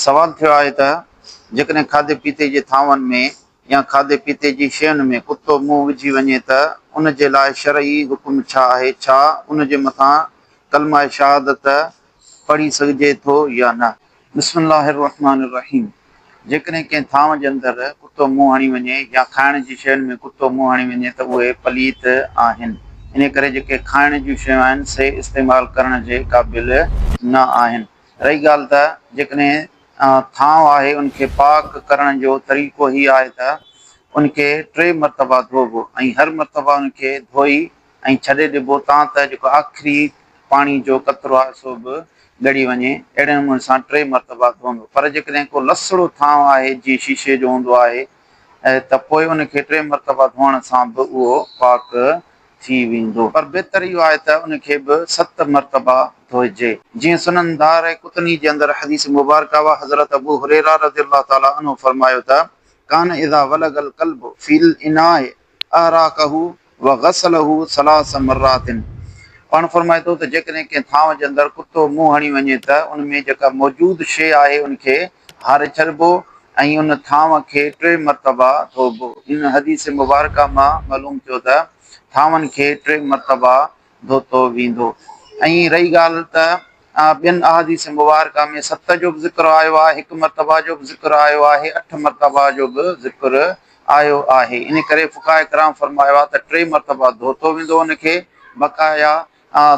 سوال ٿيو آهي ته جيڪڏهن کاڌي پيتي جي ٿانون ۾ يا کاڌي پيتي جي شين ۾ ڪتو منهن وجهي وڃي ته ان جي لاء شرعي حڪم ڇا آهي؟ ڇا ان جي مٿان ڪلمه شهادت پڙهي سگهجي ٿو يا نه؟ بسم الله الرحمٰن الرحيم جيڪڏهن ڪنهن ٿانو جي اندر ڪتو منهن هڻي وڃي يا کائڻ جي شين ۾ ڪتو منهن هڻي وڃي ته اهي پليت آهن انهي ڪري جيڪي کائڻ جون شيون آهن سي استعمال ڪرڻ جي قابل نه آهن رهي ڳالهه ته جيڪڏهن ٿانء آهي ان کي پاڪ ڪرڻ جو طريقو هي آهي ته ان کي ٽي مرتبا ڌوئبو ۽ هر مرتبا ان کي ڌوئي ۽ ڇڏي ڏبو تان ته جيڪو آخري پاڻي جو قطرو آهي سو به ڳڙي وڃي اهڙي نموني سان ٽي مرتبا ڌوئندو پر جيڪڏهن ڪو لسڙو ٿانء آهي جيئن شيشي جو هوندو آهي ته پوء ان کي ٽي مرتبا ڌوئڻ سان به اهو پاڪ ٿي ويندو پر بهتر اهو آهي ته ان کي به ست مرتبا ڌوئجي. جيئن سنن دار قطني جي اندر حديث مبارڪه آهي حضرت ابو هريره رضي الله تعالٰي عنه فرمايو ته ڪان اذا ولغ الڪلب في الاناء اهراقه وغسله ثلاث مرات پاڻ فرمائي ٿو ته جيڪڏهن ڪنهن ٿانو جي اندر ڪتو منهن هڻي وڃي ته ان ۾ جيڪا موجود شيء آهي ان کي هاري ڇڏبو ۽ ان ٿانو کي ٽي مرتبا ڌوئبو. ان حديث مبارڪه مان معلوم ٿيو ته ٿانون کي ٽي مرتبا ڌوتو ويندو ۽ رهي ڳالهه ته ٻين احاديث مبارڪه ۾ ست جو به ذڪر آيو آهي، هڪ مرتبه جو به ذڪر آيو آهي، اٺ مرتبه جو به ذڪر آيو آهي. ان ڪري فقهاء ڪرام فرمايو آهي ته ٽي مرتبا ڌوتو ويندو ان کي بقايا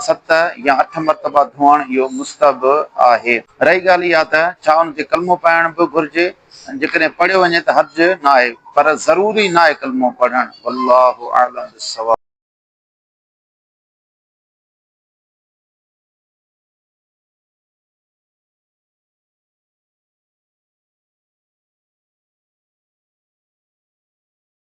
ست يا اٺ مرتبا ڌوئڻ اهو مستحب آهي. رهي ڳالهه اها ته ڇا ان تي ڪلمو پڙهڻ به گهرجي؟ جيڪڏهن پڙهيو وڃي ته حرج ناهي پر ضروري ناهي ڪلمو پڙهڻ. والله اعلم بالصواب.